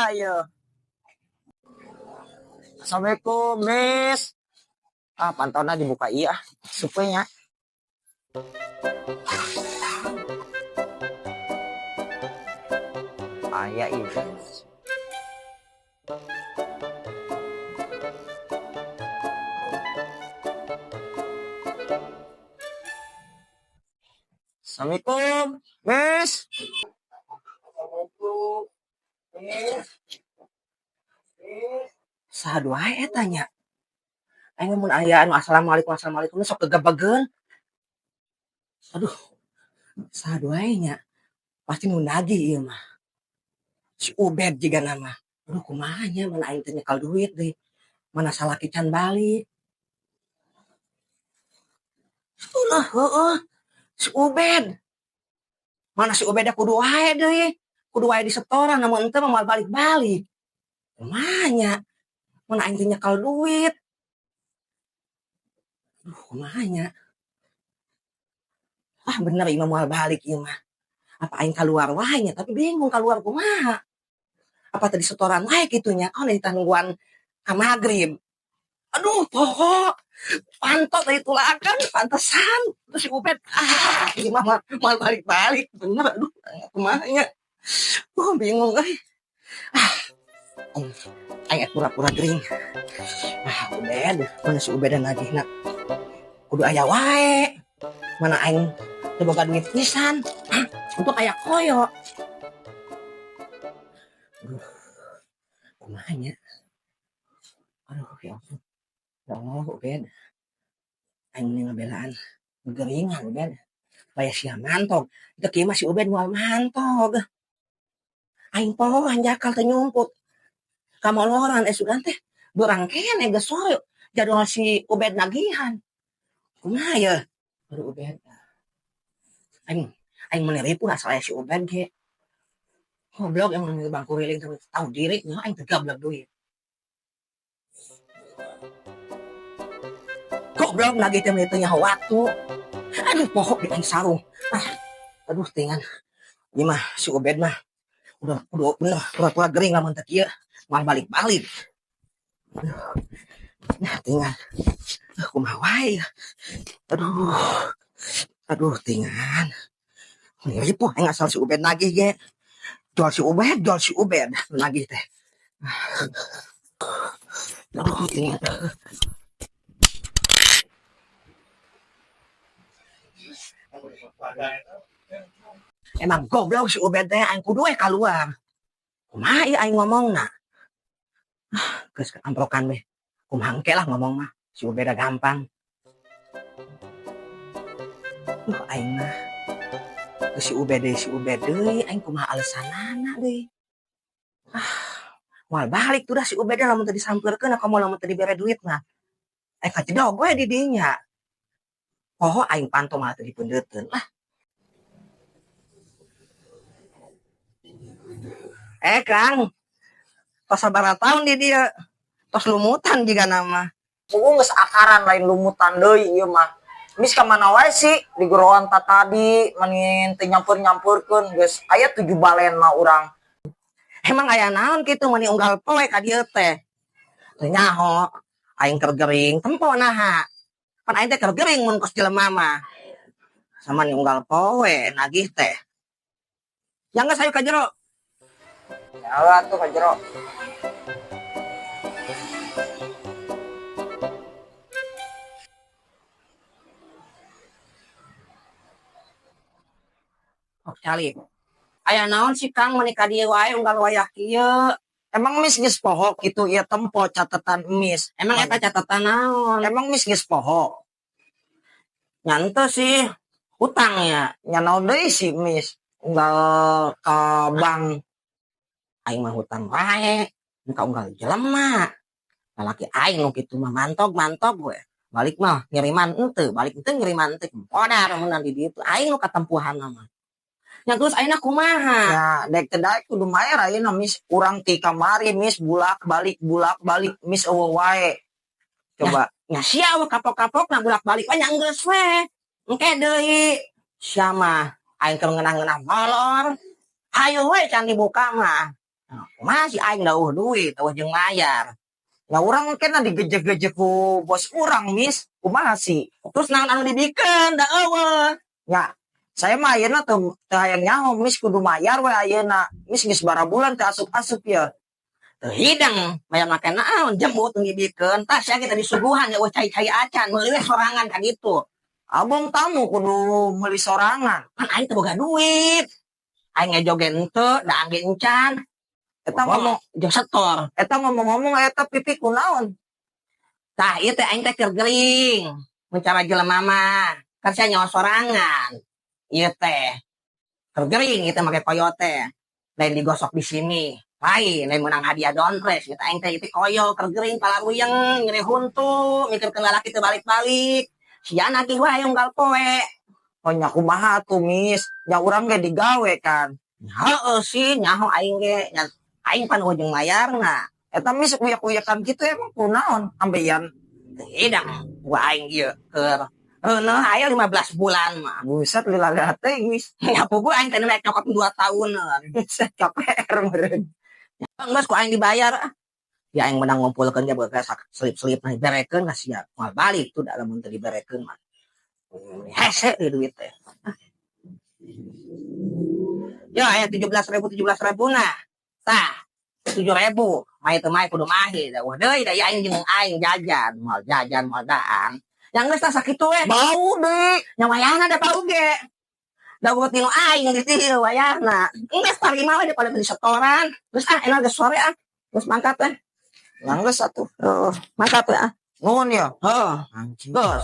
Aya ieu. Assalamualaikum, Miss. Ah, pantona dibuka ieu ah. Supaya aya ieu. Assalamualaikum, Miss. Assalamualaikum. Miss. Miss. Saha wae eta nya? Aing mun aya anu assalamualaikum assalamualaikum sok gegebegeun. Aduh. Saha wae nya? Pasti nu nagih ieu mah. Si Ubed jiga nama. Aduh, kumaha nya, mana aing teh nyekel duit deui. Mana salaki can balik. Ulah heueuh. Si Ubed. Mana si Ubed kudu wae deui. Kudu wae di setoran, namun ente mah moal balik-balik. Kumaha nya? Mana aing teh nyekel duit. Aduh, kumaha nya? Ah, bener ieu mah moal balik ieu mah. Apa aing keluar wae nya, tapi bingung keluar kumaha. Apa tadi setoran wae kitu nya? Oh, nitah nungguan ka magrib. Aduh, poho. Panto tadi tulakan, pantesan. Terus si Ubed, ah, ieu mah moal balik-balik. Bener, aduh, kumaha nya? Bingung euy. Ah, aing pura-pura gering. Ah, Ubed, mana si Ubed nagihna? Kudu aya wae. Mana aing teu boga duit pisan. Untuk aya koyo. Aduh, kumaha nya? Aduh, ya ampun. Ya Allah, Ubed. Aing mending ngabelaan geringan, Ubed. Baya sia mantog. Itu kieu mah si Ubed moal mantog. Aing poho hanjakal teh nyumput. Kamoloran sugan teh beurang keneh geus sore jadwal si Ubed nagihan. Kumaha ye? Aduh, Ubed. Aing meuni ripuh asal aya si Ubed ge. Goblok emang bangku riling teh tahu diri nya aing teh gablek duit. Goblok nagih teh meuni teu nyaho waktu. Aduh, poho di aing sarung. Ah, aduh tingan. Ieu mah si Ubed mah udah bener pura-pura gering lamun teh kieu moal balik-balik. Aduh. Nah, tingan. Kumaha wae. Aduh. Aduh, tingan. Ripuh aing asal si Ubed nagih ge. Jual si Ubed, jual si Ubed nagih teh. Aduh, tingan. Emang goblok si Ubed teh, aing kudu we kaluar. Kumaha ieu aing ngomongna? Ah, geus amprokan we. Kumaha engke lah ngomong mah. Si Ubed gampang. Duh, aing mah. Geus si Ubed deui, si Ubed deui, aing kumaha alesanana deui. Ah, moal balik tuh dah si Ubed lamun teu disampeurkeun kamu lamun teu dibere duit mah. Aing kajedog we di dinya. Poho aing panto mah teu dipeundeuteun lah. Kang, tos sabaraha tahun di dieu? Tos lumutan jiga nama. Puguh geus akaran lain lumutan deui ieu mah. Mis ka mana wae sih di goroan ta tadi mani teu nyampeur-nyampurkeun geus aya 7 balen mah urang. Emang aya naon kitu mani unggal poe ka dieu teh? Teu nyaho, aing keur gering tempo naha. Pan aing teh keur gering mun kos jelema mah. Sama ni unggal poe nagih teh. Yang geus hayu ka jero. Ya atuh ka jero. Oh, calik. Aya naon sih Kang meni ka dieu wae unggal wayah kieu? Emang Mis geus poho kitu ieu tempo catatan Mis. Emang eta catatan naon? Emang Mis geus poho? Nya henteu sih. Hutang ya. Nya naon deui sih Mis? Unggal ka bank. Aing mah hutang wae. Muka unggal jelema. Lalaki aing nu kitu mah mantog-mantog we. Balik mah ngiriman henteu, balik henteu ngiriman henteu. Modar mun di dieu aing nu katempuhan mah. Nya terus ayeuna kumaha? Ya, dek teh daek kudu maer ayeuna Mis. Urang ti kamari Mis bulak-balik bulak-balik Mis eueuh wae. Coba. Nya sia we kapok-kapokna bulak-balik we nya geus we. Engke deui. Sia mah aing keur ngeunah-ngeunah molor. Hayu we can dibuka mah. Masih aing euweuh duit, euweuh jeung mayar. Ya urang kena digejek-gejek ku bos urang, Mis. Kumaha sih? Terus naon anu dibikeun da euweuh? Ya, saya mah ayeuna teu teu hayang nyaho, Mis, kudu mayar we ayeuna. Mis geus barabulan teu asup-asup ya. Teu hidang, mayar make naon, jembut nu dibikeun. Tah sia kita disuguhan ya euweuh cai-cai acan, meuli we sorangan ka ditu. Abong tamu kudu meuli sorangan. Kan aing teu boga duit. Aing ngejo ge henteu, da angge encan. Eta ngomong jeung setor. Eta ngomong-ngomong eta pipi kunaon? Tah ieu teh aing teh keur gering. Mun cara jelema mah, kan sia nyawa sorangan. Ieu teh keur gering ieu teh make koyo teh. Lain digosok di sini. Lain, lain menang hadiah doorprize gitu. Aing teh itu koyo keur gering palaruyeng, nyeri huntu, mikirkeun lalaki teu balik-balik. Sia nagih wae unggal poe. Oh nya kumaha atuh, Mis? Nya urang ge digawe kan. Heeh sih, nyaho aing ge. Nya aing pan euweuh jeung mayarna. Eta Mis uyak-uyakan kitu emang kunaon? Ambeien. Teu hidang gua aing ieu keur reuneuh aya 15 bulan mah. Buset, lila teuing, Mis. Ya puguh aing teh nek nyokot 2 tahunan. Buset, KPR meureun. Geus ku aing dibayar ah. Ya aing menang ngumpulkeun ge beres selip-selip nah diberekeun ka sia. Moal balik tuh da lamun teu diberekeun mah. Hese di duit teh. Ya aya 17.000 17.000 nah. Tah 7.000. Mahi teu mahi kudu mahi. Da wah deui da aing jeung aing jajan, moal jajan moal daang. Yang geus tah sakitu we. Bau deui. Nya wayahna da bau ge. Da euweuh tinu aing di dieu wayahna. Geus tarima we daripada beli setoran. Geus ah enak geus sore ah. Geus mangkat teh. Lah geus atuh. Heeh, mangkat we ah. Nuhun ya. Heeh. Anjing. Geus.